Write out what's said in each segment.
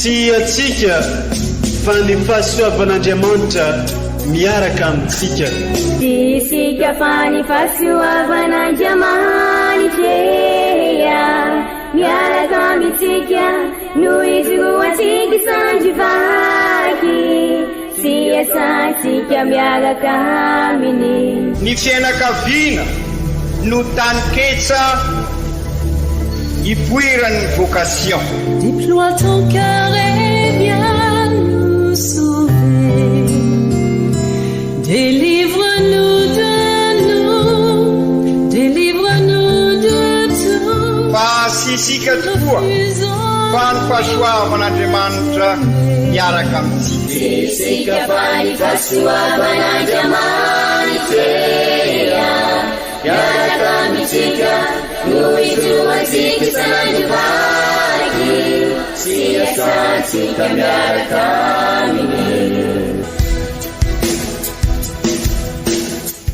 Tsy antsika fa ny fahasoavan'Andriamanitra miaraka amintsika. Tsy isika fa ny fahasoavan'Andriamanitra miaraka amintsika no ijoroantsika sandry vaky sy iasantsika miaraka aminy. Ny fiainakaviana no taninketsa ipoiran'ny vocation. Déploie ton cœur et viens nous sauver Délivre-nous de nous, délivre-nous de tout Fa tsy isika tokoa fa ny fahasoavan'Andriamanitra miaraka amintsika. Tsy isika fa ny fahasoavan'Andriamanitra miaraka amintsika no ijoroantsika isan'andro vaky sy iasantsika miaraka aminy.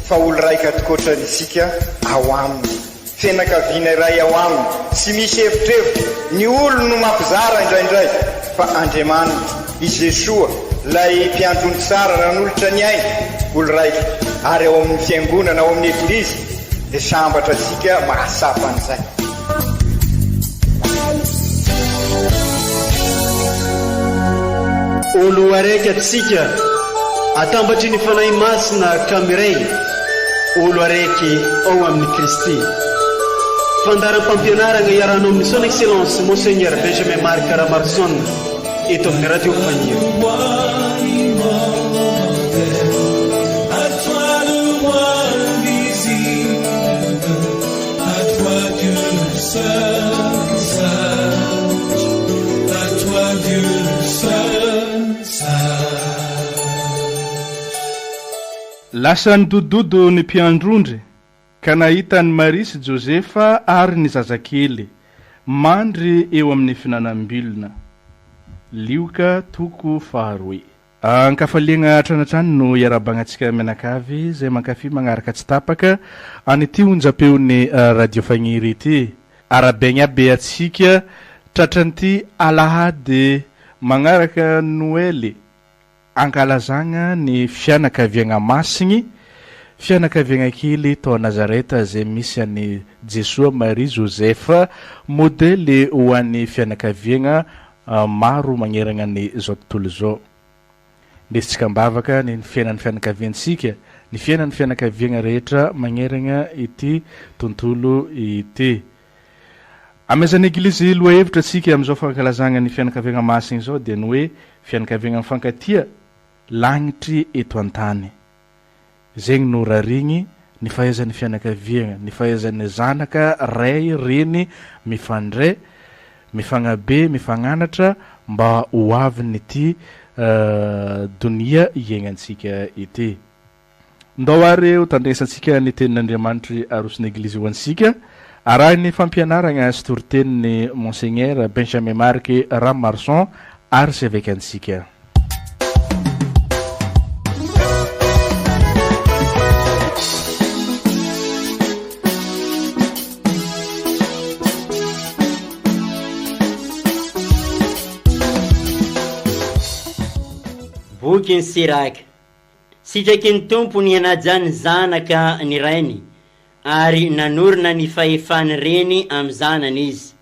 Fa olo raika tokoatrany isika ao aminy. Fianakaviana iray ao aminy, tsy misy evitrevitra, ny olony no mampizara indraindray, fa Andriamanitra, i Jesoa, ilay Mpiandry ondry tsara nanolotra ny ainy, olo raika, ary ao amin'ny Fiangonana, ao amin'ny Eglizy, dia sambatra antsika mahatsapa an'izay. Olo araiky atsika, atambatry ny Fanahy Masina ka miray, olo araiky ao amin'i Kristy. Fandaharam-pampianaragna iarahanao amin'ny Son Excellence Monseigneur Benjamin Marc Ramaroson eto amin'ny Radio Fagniry. Lasa nidodododo ny mpiandry ondry ka nahita an'i Maria sy Josefa ary ny zazakely, mandry eo amin'ny fihinanam-bilona. Lioka toko faharoe. Ankafaliagna hatrany hatrany no iarahabagna antsika mianakavy izay mankafy magnaraka tsy tapaka an'ity onjam-peon'ny Radio Fagniry ity. Arahabaigna aby antsika tratran'ity alahady magnaraka Noely ankalazagna ny fianakaviagna masigny, fianakaviagna kely tao Nazareta izay misy an'i Jesoa, Maria, Joseph, modely ho an'ny fianakaviagna maro magneragna ny zao tontolo izao. Ndesintsika am-bavaka ny fiainan'ny fianakaviantsika, ny fiainan'ny fianakaviagna rehetra magneragna ity tontolo ity. Amezan'ny Eglizy lohahevitra antsika amin'izao fankalazagna ny fianakaviagna masigny izao dia ny hoe fianakaviagna mifankatia, lagnitry eto an-tany. Zegny no rarigny, ny fahaizan'ny fianakaviagna, ny fahaizan'ny zanaka, ray, reny, mifandray, mifagnabe, mifagnanatra mba ho avin'ity donia iaignantsika ity. Ndao ary ho tandrenesantsika ny tenin'Andriamanitry aroson'ny Eglizy ho antsika, arahin'ny fampianaragna sy toritenin'i Monseigneur Benjamin Marc Ramaroson, Arsevekantsika. Bokin'i Siraka. Sitraky ny Tompo ny hanaja ny zanaka ny rainy, ary nanorina ny fahefan'ny reny amin'ny zanany izy.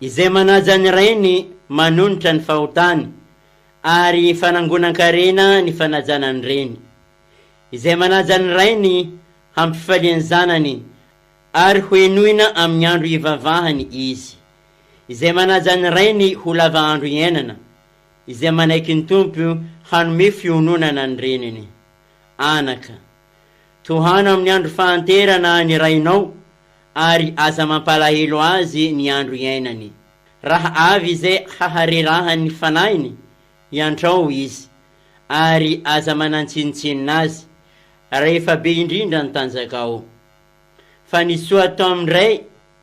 Izay manaja ny rainy manonitra ny fahotany, ary fanangonan-karena ny fanajana ny reny. Izay manaja ny rainy hampifalian'ny zanany, ary hohenoina amin'ny andro hivavahany izy. Izay manaja ny rainy ho lava andro iainana, izay manaiky ny Tompo hanome fiononana ny reniny. Anaka, tohano amin'ny andro fahanterana ny rainao, ary aza mampalahelo azy ny andro iainany. Raha avy izay haharerahan'ny fanahiny, iantrao izy, ary aza manantsinontsinona azy, rahefa be indrindra ny tanjakao. Fa ny soa atao amin'ny ray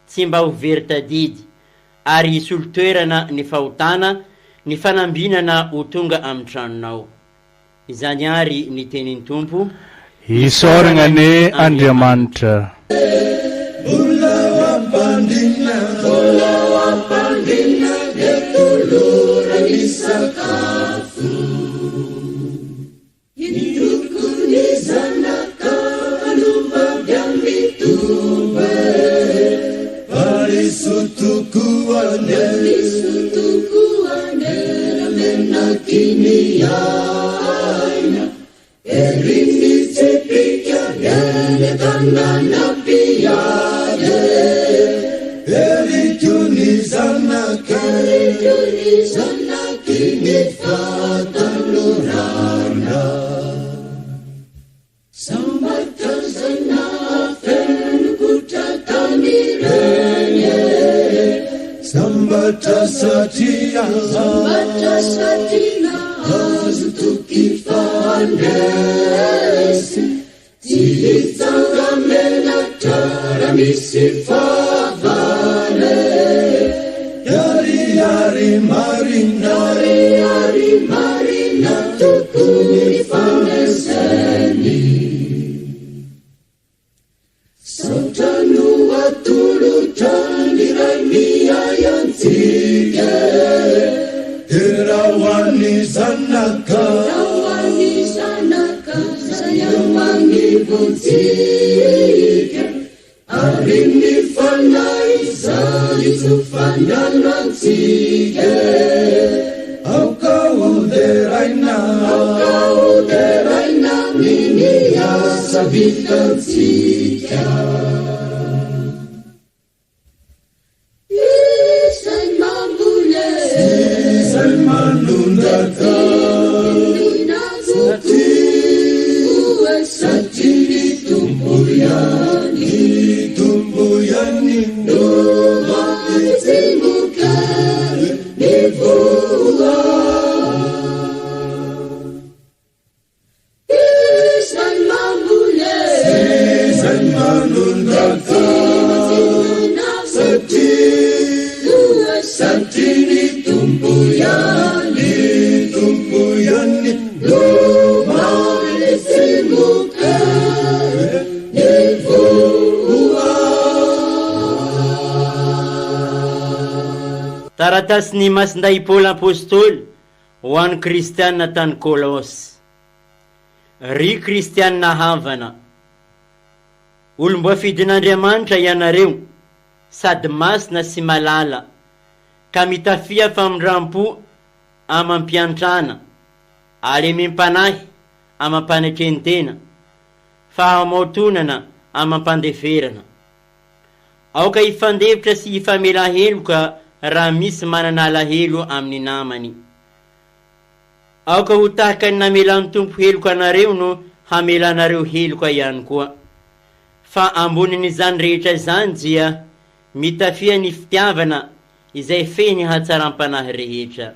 tsy mba ho very tadidy, ary hisolo toerana ny fahotana ny fanambinana ho tonga amin'ny tranonao. Izany àry ny tenin'ny Tompo. Isaoragna anie Andriamanitra. Mbola ao am-pandriana, mbola ao am-pandriana dia tolorany. Tompo e, valisoa tokoa anie. Valisoa tokoa anie raha menaky ny aina, ery ny tsipìka eny an-tanàna mpiady e. Ery koa ny zanaka, ery koa ny zanaky ny fahatanorana. Sambatra izay nahafeno kotra tamin'ireny e. Sambatra satria. Sambatra satria nahazo toky fa handresy. Tsy hitsanga-menatra raha misy fahavalo e. Hiharihary marina. Hiharihary marina tokoa ny faneseny. Saotra no atolotra ny Ray miahy antsika e. Dera ho an'ny Zanaka. Dera ho an'ny Zanaka izay eo anivontsika. Ary ny Fanahy izay itsofandrano antsika e. Aoka ho deraina. Aoka ho deraina amin'ny asa vitantsika. Izay mamboly e. Izay manondraka. Satria, satria ny Tompo ihany. Ny Tompo ihany no mampitsimoka ny voa. Izay mamboly e. Izay manondraka. Satria, satria ny Tompo ihany. Ny Tompo ihany no mampitsimoka ny voa. Taratasin'i Masindahy Paoly Apostoly Ho an'ny kristiana tany Kôlôsy. Ry kristiana havana, olom-boafidin'Andriamanitra ianareo, sady masina sy malala, ka mitafia famindram-po amam-piantrana, halemem-panahy amam-panetren-tena, fahamaotonana amam-pandeferana. Aoka hifandefitra sy hifamela heloka raha misy manana alahelo amin'ny namany. Aoka ho tahaka ny namelan'ny Tompo heloka anareo no hamelanareo heloka ihany koa. Fa ambonin'izany rehetra izany dia mitafia ny fitiavana izay feno hatsaram-panahy rehetra.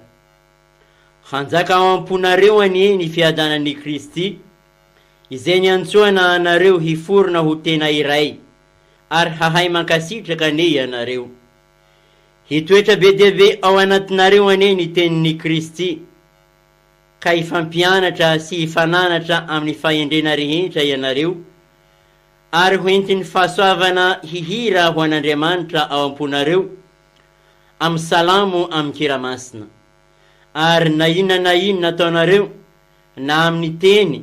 Hanjaka ao am-ponareo anie ny fiadanan'i Kristy, izay niantsoana anareo hiforona ho tena iray, ary hahay mankasitraka anie ianareo. Hitoetra be dia be ao anatinareo anie ny tenin'i Kristy, ka hifampianatra sy hifananatra amin'ny fahendrena rehetra ianareo, ary ho entin'ny fahasoavana hihira ho an'Andriamanitra ao am-ponareo, amin'ny salamo amin-kira masina. Ary na inona na inona ataonareo, na amin'ny teny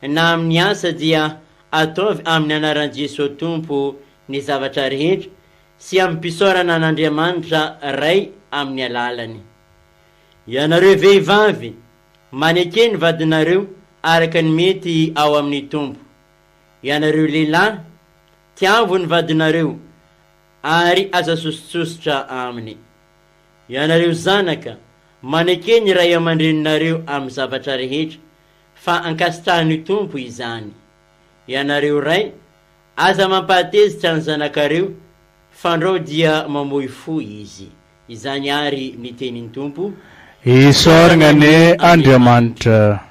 na amin'ny asa dia ataovy amin'ny anaran'i Jesoa Tompo ny zavatra rehetra sy amim-pisaorana an'Andriamanitra Ray amin'ny alalany. Ianareo vehivavy, maneke ny vadinareo araka ny mety ao amin'ny Tompo. Ianareo lehilahy, tiavo ny vadinareo ary aza sosotsosotra aminy. Ianareo zanaka, maneke ny ray aman-dreninareo amin'ny zavatra rehetra, fa ankasitrahan'ny Tompo izany. Ianareo ray, aza mampahatezitra ny zanakareo, fandrao dia mamoy fo izy. Izany àry ny tenin'ny Tompo. Isaoragna anie Andriamanitra.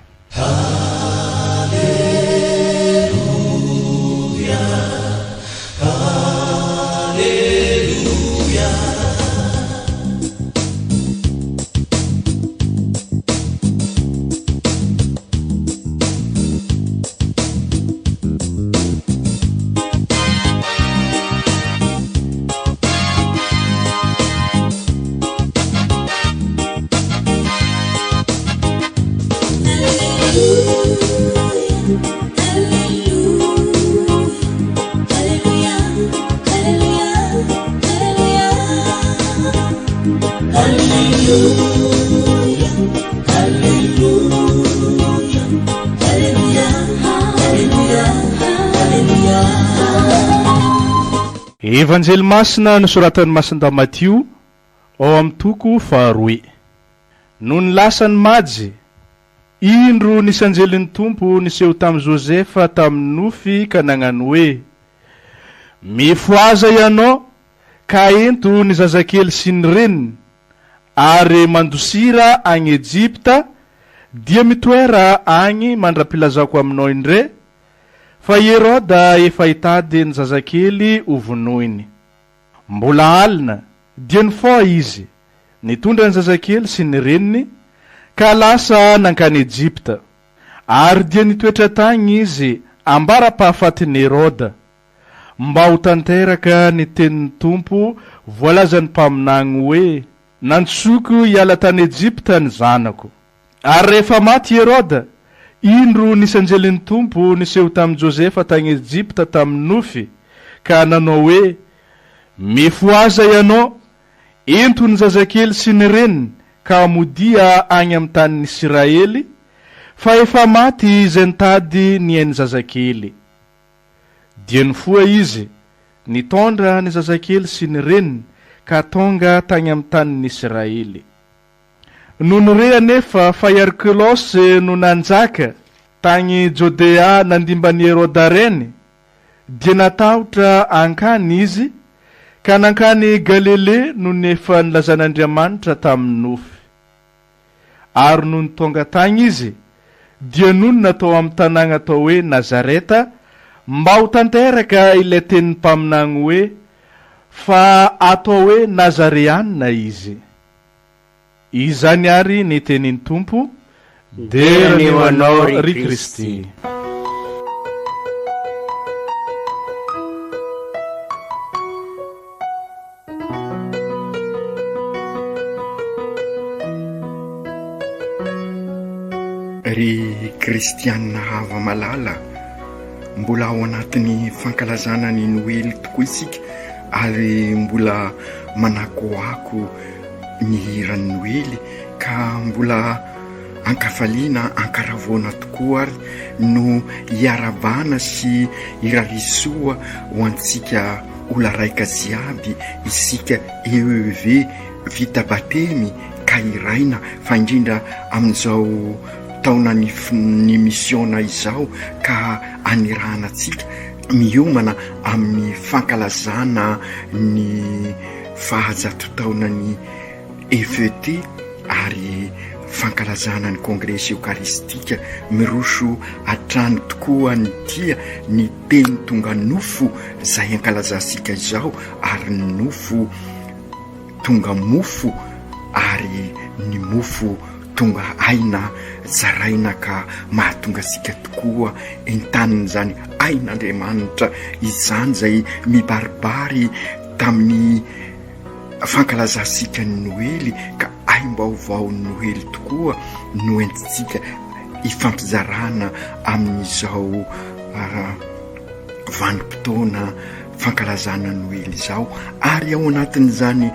Evanjely Masina nosoratan'i Masindahy Matio ao amin'ny toko faharoe. Nony lasa ny Majy, indro nisy anjelin'ny Tompo niseho tamin'i Josefa tamin'ny nofy ka nagnano hoe, Mifohaza ianao ka ento ny zazakely sy ny reniny, ary mandosira agny Ejipta, dia mitoera agny mandra-pilazako aminao indre, fa i Heroda efa hitady ny zazakely ho vonoiny. Mbola alina, dia nifoha izy, nitondra ny zazakely sy ny reniny, ka lasa nankany Ejipta. Ary dia nitoetra tagny izy ambara-pahafatin'i Heroda, mba ho tanteraka ny tenin'ny Tompo voalazan'ny mpaminagny hoe, Nantsoiko hiala tany Ejipta ny zanako. Ary rehefa maty i Heroda, indro nisy anjelin'ny Tompo niseho tamin'i Josefa tagny Ejipta tamin'ny nofy, ka nanao hoe, Mifohaza ianao, ento ny zazakely sy ny reniny, ka modia agny amin'ny tanin'i Isiraely, fa efa maty izay nitady ny ain'ny zazakely. Dia nifoha izy, nitondra ny zazakely sy ny reniny, ka tonga tagny amin'ny tanin'i Isiraely. Nony re anefa fa i Arkelôsy no nanjaka tagny Jodea nandimba an'i Herôda rainy, dia natahotra hankany izy, ka nankany Galilea nony efa nilazan'Andriamanitra tamin'ny nofy. Ary nony tonga tagny izy, dia nonina tao amin'ny tanàgna atao hoe Nazareta, mba ho tanteraka ilay tenin'ny mpaminagny hoe, Fa atao hoe Nazareanina izy. Izany àry ny tenin'ny Tompo, Dera anie ho Anao, ry Kristy. Ry kristianina hava-malala, mbola ao anatin'ny fankalazana ny Noely tokoa isika ary mbola manakoako ny hiran'ny Noely ka mbola ankafaliana ankaravoana tokoa ary no hiarabana sy hirarisoa ho antsika ola raika jiaby isika EEV vita batemy ka hiraina fa indrindra amin'izao taonan'ny ny misiona izao ka anirahana antsika miomana amin'ny fankalazana ny fahajato taonan'ny FET ary fankalazana ny Kongresy Eokaristika miroso hatrany tokoa ny dia ny Teny tonga nofo izay ankalazantsika izao ary ny nofo tonga mofo ary ny mofo tonga aina zaraina ka mahatonga antsika tokoa entanin'izany ain'Andriamanitra izany izay mibaribary tamin'ny fankalazantsika ny Noely ka aim-baovaon'ny Noely tokoa no entintsika ifampizarana amin'izao vanim-potoana fankalazana Noely izao ary ao anatin'izany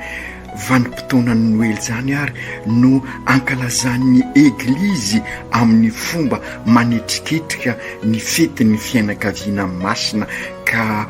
vanim-potoanan'ny Noely izany ary no ankalazan'ny Eglizy amin'ny fomba manetriketrika ny fetin'ny fianakaviana masina ka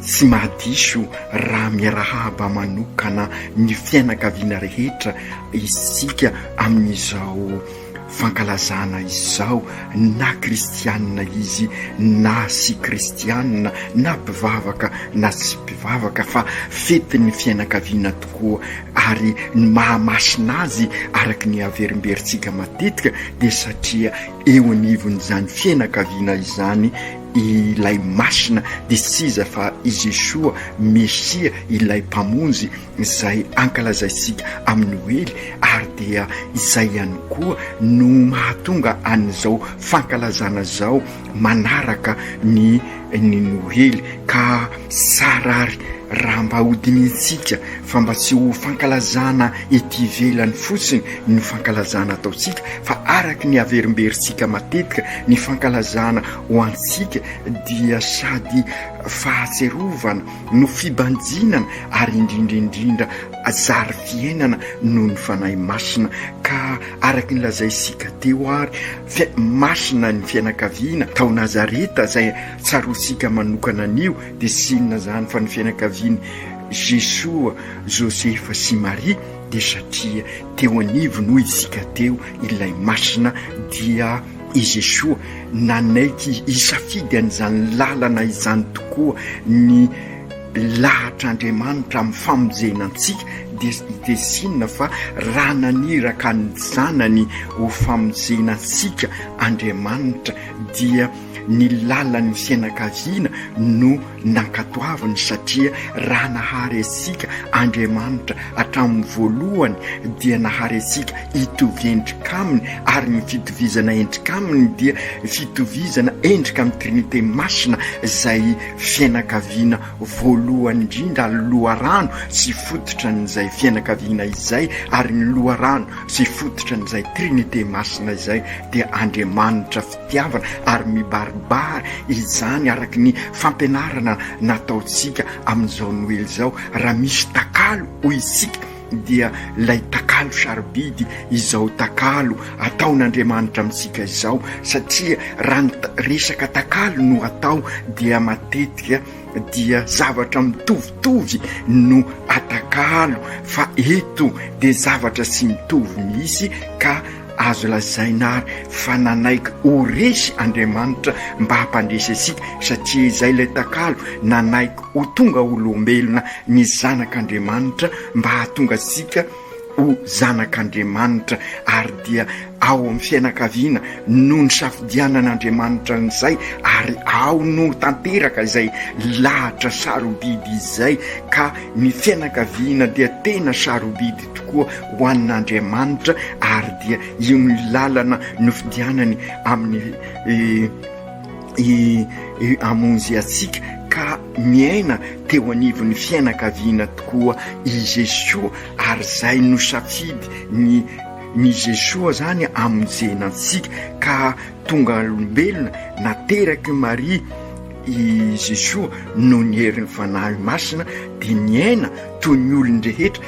tsy mahadiso raha miarahaba manokana ny fianakaviana rehetra isika amin'izao fankalazana izao na kristianina izy na sy kristianina na mpivavaka na tsy mpivavaka fa fetin'ny fianakaviana tokoa ary ny mahamasina azy araka ny averimberintsika matetika dia satria eo anivon'izany fianakaviana izany ilay masina dia tsy iza fa i Jesoa Mesia ilay Mpamonjy izay ankalazaintsika amin'ny Noely ary dia izay ihany koa no mahatonga an'izao fankalazana izao manaraka ny ny Noely ka tsara ary raha mba hodinihintsika fa mba tsy ho fankalazana ety ivelany fotsiny ny fankalazana ataontsika fa araka ny averimberintsika matetika ny fankalazana ho antsika dia sady fahatsiarovana no fibanjinana ary indrindra indrindra zary fiainana noho ny Fanahy Masina ka. Ka araka ny lazaintsika teo ary, fa masina ny fianakaviana tao Nazareta izay tsaroantsika manokana anio, dia tsy inona izany fa ny fianakavian'i Jesoa, Josefa sy Maria, dia satria teo anivony hoy isika teo ilay masina dia i Jesoa nanaiky hisafidy an'izany lalana izany tokoa ny lahatr'Andriamanitra amin'ny famonjena antsika dia dia tsy inona fa raha naniraka ny zanany ho famonjena antsika Andriamanitra dia ny lalan'ny fianakaviana no nankatoaviny satria raha nahary antsika Andriamanitra hatramin'ny voalohany dia nahary antsika hitovy endrika aminy ary ny fitovizana endrika aminy dia fitovizana endrika amin'ny Trinite Masina izay fianakaviana voalohany indrindra loharano sy fototra an'izay fianakaviana izay ary ny loharano sy fototra an'izay Trinite Masina izay dia Andriamanitra fitiavana ary mibaribary izany araka ny fampianarana nataontsika amin'izao Noely izao raha misy takalo hoy isika dia ilay takalo sarobidy izao takalo ataon'Andriamanitra amintsika izao satria raha ny resaka takalo no atao dia matetika dia zavatra mitovitovy no atakalo fa eto dia zavatra tsy mitovy mihitsy ka azo lazaina ary fa nanaiky ho resy Andriamanitra mba hampandresy antsika satria izay ilay takalo nanaiky ho tonga olombelona ny zanak'Andriamanitra mba hahatonga antsika ho zanak'Andriamanitra ary dia ao amin'ny fianakaviana no nisafidianan'Andriamanitra an'izay ary ao no tanteraka izay lahatra sarobidy izay ka ny fianakaviana dia tena sarobidy tokoa ho an'Andriamanitra ary dia io ny lalana nofidianany amin'ny hamonjy antsika ka miaina teo anivon'ny fianakaviana tokoa i Jesoa ary izay no safidy ny ny Jesoa zany hamonjena antsika ka tonga olombelona nateraky Maria i Jesoa noho ny herin'ny Fanahy Masina dia niaina toy ny olon-drehetra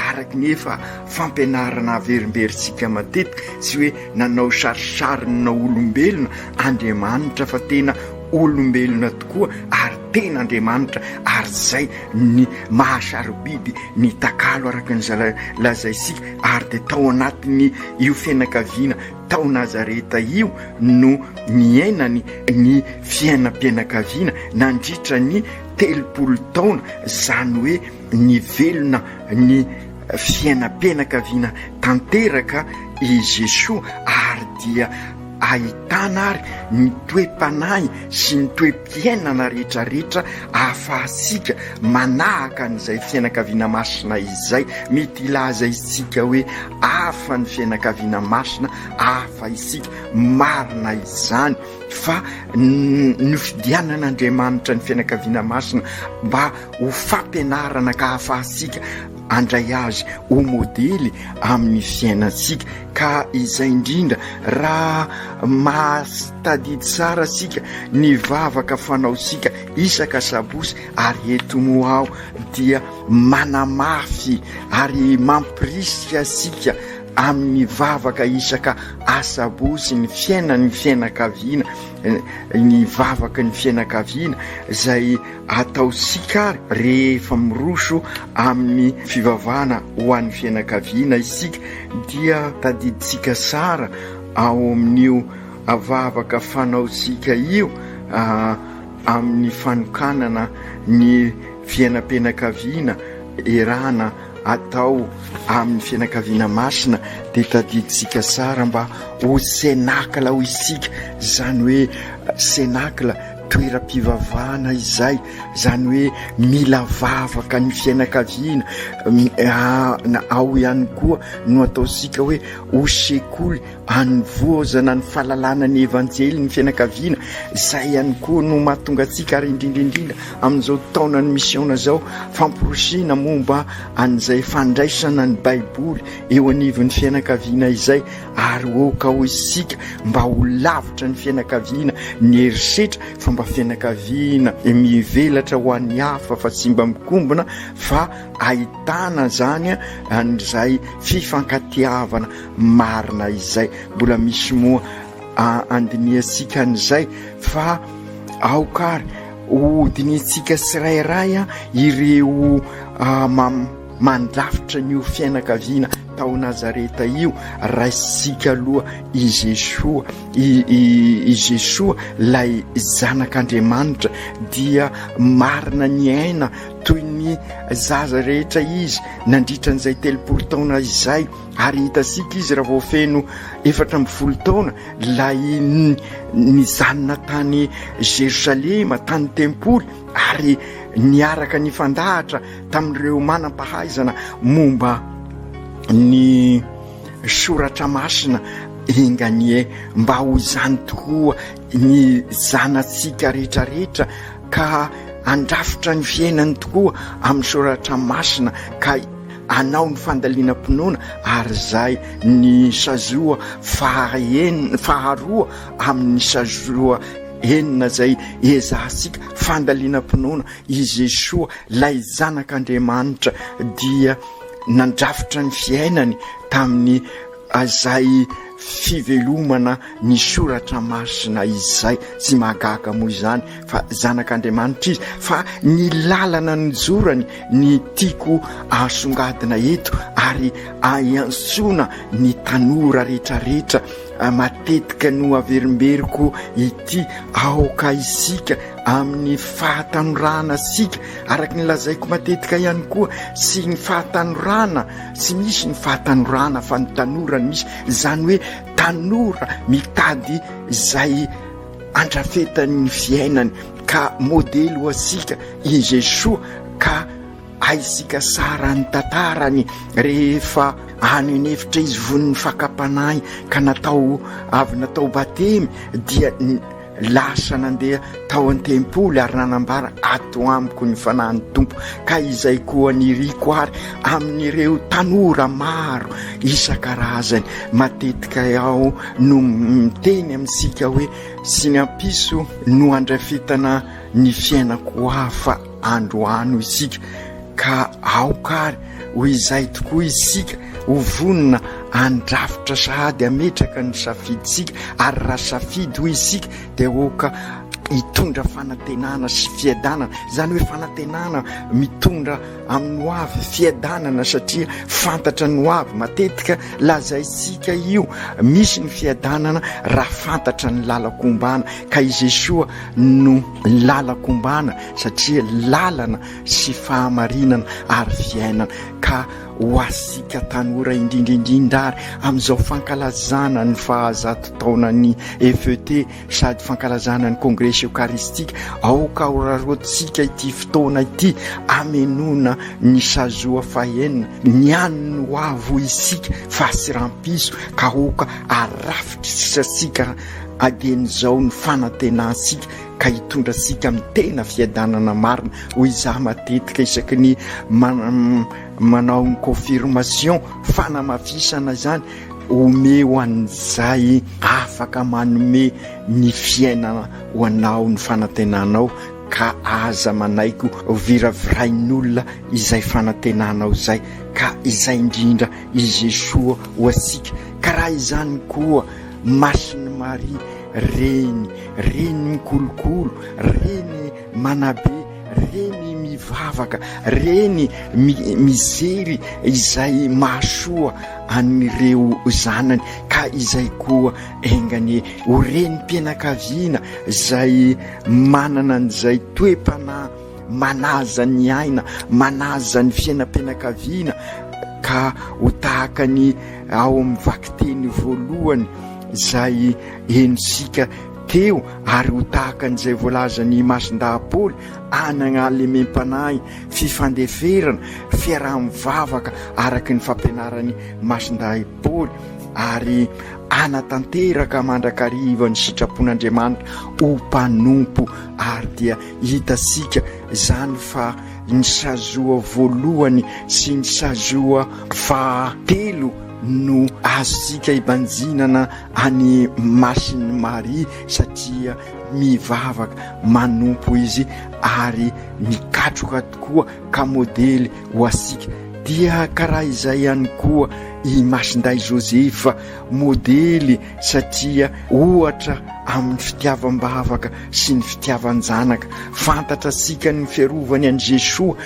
araka ny efa fampianarana averimberintsika matetika, tsy hoe nanao sarisarina olombelona Andriamanitra fa tena olombelona tokoa ary tena Andriamanitra ary izay ny maha-sarobidy ny takalo araka ny lazaintsika ary dia tao anatin'ny io fianakaviana tao Nazareta io no niainany ny fiainam-pianakaviana nandritra ny 30 taona, izany hoe Nivelona ny fiainam-pianakaviana tanteraka i Jesoa ary dia ahitana ary ny toe-panahy sy ny toe-piainana rehetrarehetra ahafahantsika manahaka an'izay fianakaviana masina izay. Mety hilaza isika hoe hafa ny fianakaviana masina, hafa isika. Marina izany. Fa nofidianan'Andriamanitra ny fianakaviana masina mba ho fampianarana ka hahafahantsika handray azy ho modely amin'ny fiainantsika. Ka izay indrindra, raha mahatadidy tsara isika ny vavaka fanaontsika isaka sabotsy, ary eto moa aho dia manamafy ary mampirisika antsika amin'ny vavaka isaka asabotsy ny fiainan'ny fianakaviana, ny vavaky ny fianakaviana izay ataontsika ary rehefa miroso amin'ny fivavahana ho an'ny fianakaviana isika dia tadidintsika tsara ao amin'io vavaka fanaontsika io amin'ny fanokanana ny fiainam-pianakaviana erana atao amin'ny fianakaviana masina dia tadidintsika tsara mba ho cénacle ho isika, izany hoe cénacle toeram-pivavahana izay, izany hoe mila vavaka ny fianakaviana, ao ihany koa no ataontsika hoe ho sekoly Anovozana ny fahalalana ny Evanjely ny fianakaviana, izay ihany koa no mahatonga antsika ary indrindra indrindra amin'izao taonan'ny misiona izao, famporisiana momba an'izay fandraisana ny Baiboly eo anivon'ny fianakaviana izay ary aoka ho isika mba ho lavitra ny fianakaviana ny herisetra fa mba. mba fianakaviana mivelatra ho an'ny hafa fa tsy mba mikombona fa ahitana zany an'izay fifankatiavana marina izay. Mbola misy moa andinihantsika an'izay fa aoka ary ho dinihintsika tsirairay ireo mandrafitra an'io fianakaviana tao Nazareta io. Raisintsika aloha i Jesoa, i Jesoa ilay Zanak'Andriamanitra dia marina niaina toy ny zaza rehetra izy nandritra an'izay 30 taona izay. Ary hitantsika izy raha vao feno 14 taona, ilay nijanona tany Jerosalema, tany tempoly, ary niaraka nifandahatra tamin'ireo manam-pahaizana momba ny soratra masina. Enga anie mba ho izany tokoa ny zanatsika rehetrarehetra, ka handrafitra ny fiainany tokoa amin'ny soratra masina, ka anao ny fandalinam-pinoana ary izay ny sazoa fahaenina, faharoa amin'ny sazoa enina izay ezahantsika, fandalinam-pinoana, i Jesoa ilay Zanak'Andriamanitra dia nandrafitra ny fiainany tamin'ny izay fivelomana ny soratra masina izay. Tsy mahagaga moa izany fa zanak'Andriamanitra izy, fa ny lalana nijorany ny tiako asongadina eto ary aiantsoana ny tanora rehetrarehetra. Matetika no averimberiko ity, aoka isika amin'ny fahatanorana sika, araka ny lazaiko matetika ihany koa, tsy ny fahatanorana, tsy misy ny fahatanorana fa ny tanora no misy, izany hoe tanora mitady izay andrafetany ny fiainany, ka modely ho antsika i Jesoa, ka haintsika tsara ny tantarany rehefa any an'efitra izy vonin'ny fakam-panahy ka natao avy natao batemy dia lasa nandeha tao an-tempoly ary nanambara ato amiko ny fanahin'ny Tompo, ka izay koa niriko ary amin'ireo tanora maro isan-karazany. Matetika aho no miteny amintsika hoe tsy ny ampiso no andrafetana ny fiainako ho avy fa androano isika, ka aoka ary ho izay tokoa isika ho vonona handrafitra sahady hametraka ny safidintsika, ary raha safidy hoy isika dia aoka hitondra fanantenana sy fiadanana, izany hoe fanantenana mitondra amin'ny ho avy, fiadanana satria fantatra ny ho avy. Matetika lazaintsika io, misy ny fiadanana raha fantatra ny lalan-kombana, ka i Jesoa no lalan-kombana satria lalana sy fahamarinana ary fiainana, ka ho asika tanora indrindra indrindra ary amin'izao fankalazana ny fahazato taonan'ny FET sady fankalazana ny Kongresy Eokaristika, aoka horaroantsika ity fotoana ity amenoana ny sazoa fahenina, ny an'ny ho avy hoy isika fa tsy rampiso, ka aoka arafitr'isasika adian'izao ny fanantenantsika ka hitondra antsika amin'ny tena fiadanana marina, hoy izaho matetika isaky ny manao ny confirmation, fanamafisana izany, omeo an'izay afaka manome ny fiainana ho anao ny fanantenanao, ka aza manaiky ho viravirain'olona izay fanantenanao izay, ka izay indrindra i Jesoa ho antsika, ka raha izany koa Masin'i Maria, Reny, Reny mikolokolo, Reny manabe, Reny mivavaka, Reny mijery izay mahasoa an'ireo zanany, ka izay koa enga anie ho renim-pianakaviana izay manana an'izay toe-panahy manaja ny aina, manaja ny fiainam-pianakaviana, ka ho tahaka ny ao amin'ny vakiteny voalohany izay henontsika teo ary ho tahaka an'izay voalazan'i Masindahy Paoly, hanana halemem-panahy, fifandeferana, fiaraha-mivavaka araka ny fampianaran'i Masindahy Paoly ary hanatanteraka mandrakariva ny sitrapon'Andriamanitra ho mpanompo. Ary dia hitantsika izany fa ny sazoa voalohany sy ny sazoa fahatelo no azontsika ibanjinana an'i Masin'i Maria satria. mivavaka, manompo izy ary mikatroka tokoa ka modely ho antsika. Dia karaha izay ihany koa i Masindahy Josefa, modely satria ohatra amin'ny fitiavam-bavaka sy ny fitiavan-janaka. Fantatra antsika ny fiarovany an'i Jesoa,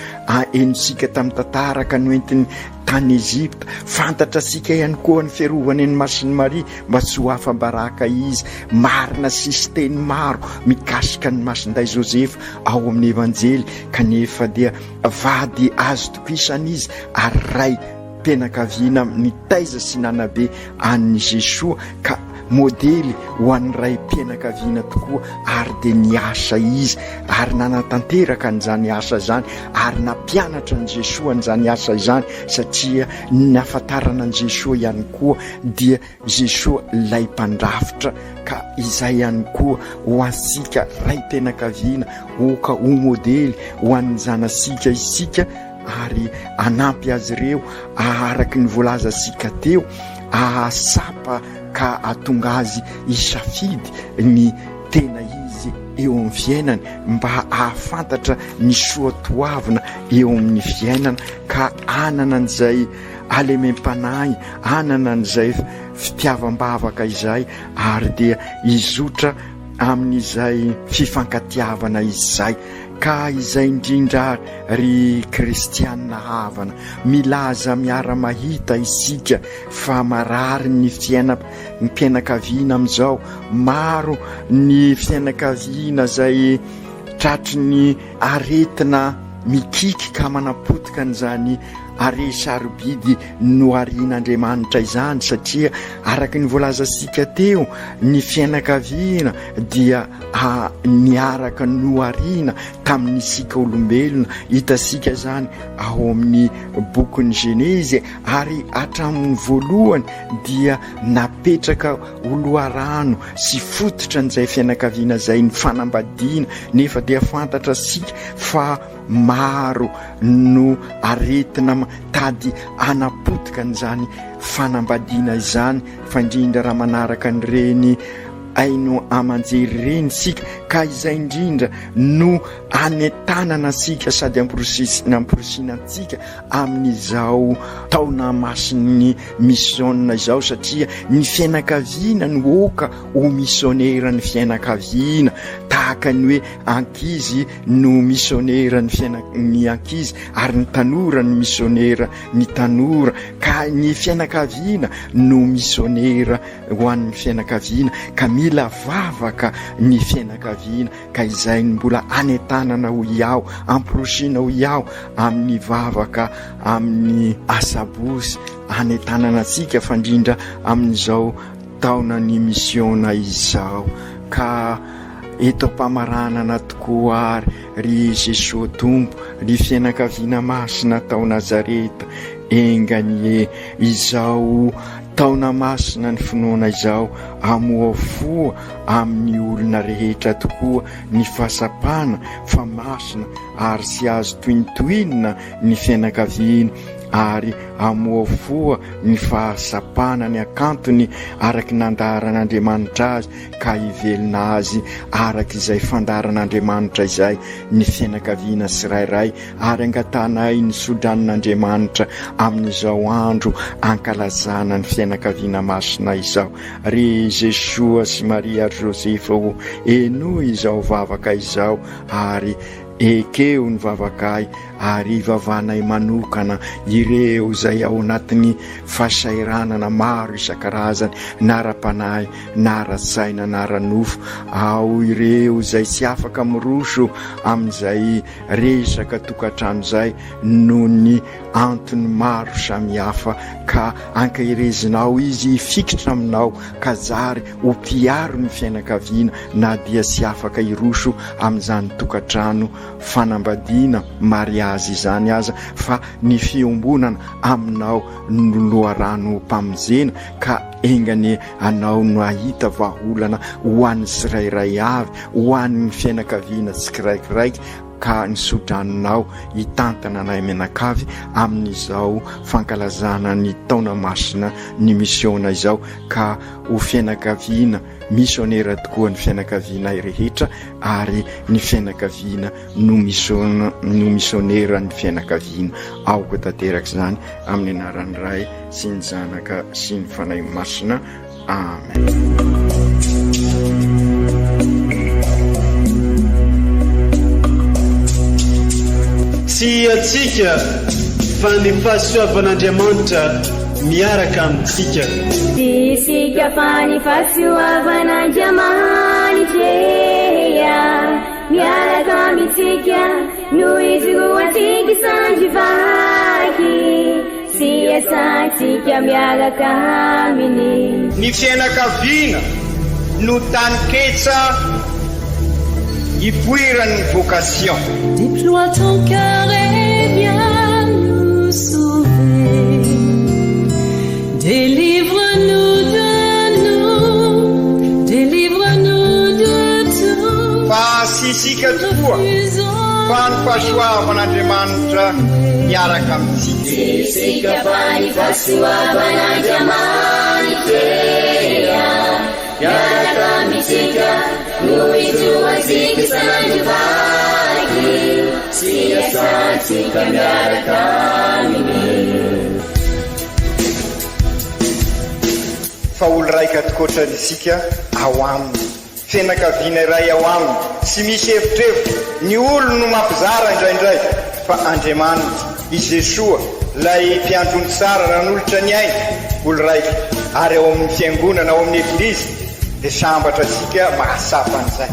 henontsika tamin'ny tantara ka noentiny tany Egypta. Fantatra antsika ihany koa ny fiarovany an'i Masin'i Maria mba tsy ho afa-baraka izy. Marina sisy teny maro mikasika an'i Masindahy Josefa ao amin'ny Evanjely, kanefa dia vady azo tokisana izy ary ray mpianakaviana nitaiza sy nanabe an'i Jesoa ka modely ho an'ny raim-pianakaviana tokoa ary dia niasa izy ary nanatanteraka an'izany asa izany ary nampianatra an'i Jesoa an'izany asa izany satria ny nahafantarana an'i Jesoa ihany koa dia Jesoa ilay mpandrafitra ka izay ihany koa ho antsika raim-pianakaviana oka ho modely ho an'ny zanasika isika ary hanampy azy ireo araka ny voalazantsika teo ahatsapa ka hahatonga azy hisafidy ny tena izy eo amin'ny fiainany mba hahafantatra ny soa toavina eo amin'ny fiainana ka hanana an'izay halemem-panahy, hanana an'izay fitiavam-bavaka izay ary dia hizotra amin'izay fifankatiavana izay. Ka izay indrindra ary ry kristiana havana, milaza miara-mahita isika fa marary ny fiainam-pianakaviana amin'izao, maro ny fianakaviana izay tratry ny aretina mikiky ka manapotika an'izany are sarobidy noharian'Andriamanitra izany satria araka ny voalazantsika teo ny fianakaviana dia niaraka nohariana tamin'isika olombelona, hitantsika izany ao amin'ny bokin'ny Genezy ary hatramin'ny voalohany dia napetraka ho loharano sy fototra an'izay fianakaviana izay ny fanambadiana, nefa dia fantatra sika fa maro no aretina mitady hanapotika an'izany fanambadiana izany, fa indrindra raha manaraka an'ireny haino aman-jery ireny isika, ka izay indrindra no anentanana antsika sady amporisiana antsika amin'izao taona masin'ny misiona izao, satria ny fianakaviana no oka ho misioneran'ny fianakaviana, tahaka ny hoe ankizy no misionera ny fiaina ny ankizy ary ny tanora no misionera ny tanora, ka ny fianakaviana no misionera ho an'ny fianakaviana, ka mila vavaka ny fianakaviana, ka izay no mbola anentanana hoy aho, amporosina hoy aho amin'ny vavaka amin'ny asabotsy, anentanana antsika fa indrindra amin'izao taonan'ny misiona izao, ka eto am-pamaranana tokoa ary ry Jesoa Tompo, ry fianakaviana masina tao Nazareta, enga anie izao taona masina ny finoana izao, amohafoha amin'ny olona rehetra tokoa ny fahasapana fa masina ary tsy azo tohintohinina ny fianakaviana ary amohafoha ny fahasapana ny hakantony araky nandaharan'Andriamanitra azy ka hivelona azy araka izay fandaharan'Andriamanitra izay ny fianakaviana tsirairay ary angatahanay ny sodranon'Andriamanitra amin'izao andro ankalazana ny fianakaviana masina izao. Ry Jesoa sy Maria ary Josefa ô, henoy izao vavaka izao ary ekeo ny vavakay ary ivavahanay manokana ireo izay ao anatin'ny fahasahiranana maro isan-karazany na ara-panahy na ara-tsaina na ara-nofo, ao ireo izay tsy afaka miroso amin'izay resaka tokantrano izay noho ny antony maro samihafa ka ankaherezinao izy hifikitra aminao ka zary ho mpiaro ny fiainakaviana na dia tsy afaka hiroso amin'izany tokantrano fanambadiana, mariazy, izany aza fa ny fiombonana aminao no loharanom-pamonjena ka enga anie anao no hahita vahaolana ho an'ny tsirairay avy, ho an'ny fiainakaviana tsikiraikiraiky. ka ny sodranonao hitantana anay mianakavy amin'izao fankalazana ny taona masina ny misiona izao ka ho fianakaviana misionera tokoa ny fianakavianay rehetra ary ny fianakaviana no misiona no misionera ny fianakaviana. Aoka tanteraka izany amin'ny anaran'ny Ray sy ny Zanaka sy ny Fanahy Masina. Amen. Tsy antsika fa ny fahasoavan'Andriamanitra miaraka amintsika. Tsy isika fa ny fahasoavan'Andriamanitra miaraka amintsika no ijoroantsika sandry vaky sy iasantsika miaraka aminy. Ny fianakaviana no taninketsa ipoiran'ny vocation. Déploie ton cœur et viens nous sauver. Délivre-nous de nous, délivre-nous de tout. Fa tsy isika tokoa fa ny fahasoavan'Andriamanitra miaraka amintsika. Tsy isika fa ny fahasoavan'Andriamanitra miaraka amintsika no ijoroantsika isan'andro vaky sy iasantsika miaraka aminy. Fa olo raika tokoatrany isika ao aminy. Fianakaviana iray ao aminy, tsy misy evitrevitra, ny olony no mampizara indraindray, fa Andriamanitra, i Jesoa, ilay Mpiandry ondry tsara nanolotra ny ainy, olo raika, ary ao amin'ny Fiangonana, ao amin'ny Eglizy, dia sambatra isika mahatsapa an'izay.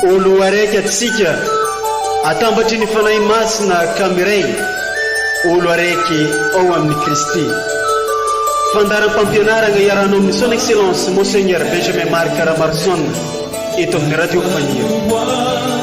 Olo araiky atsika atambatry ny Fanahy Masina ka miray olo araiky ao amin'i Kristy. Fandaharam-pampianaragna iarahanao amin'ny Son Excellence Monseigneur Benjamin Marc Ramaroson eto amin'ny Radio Faniry.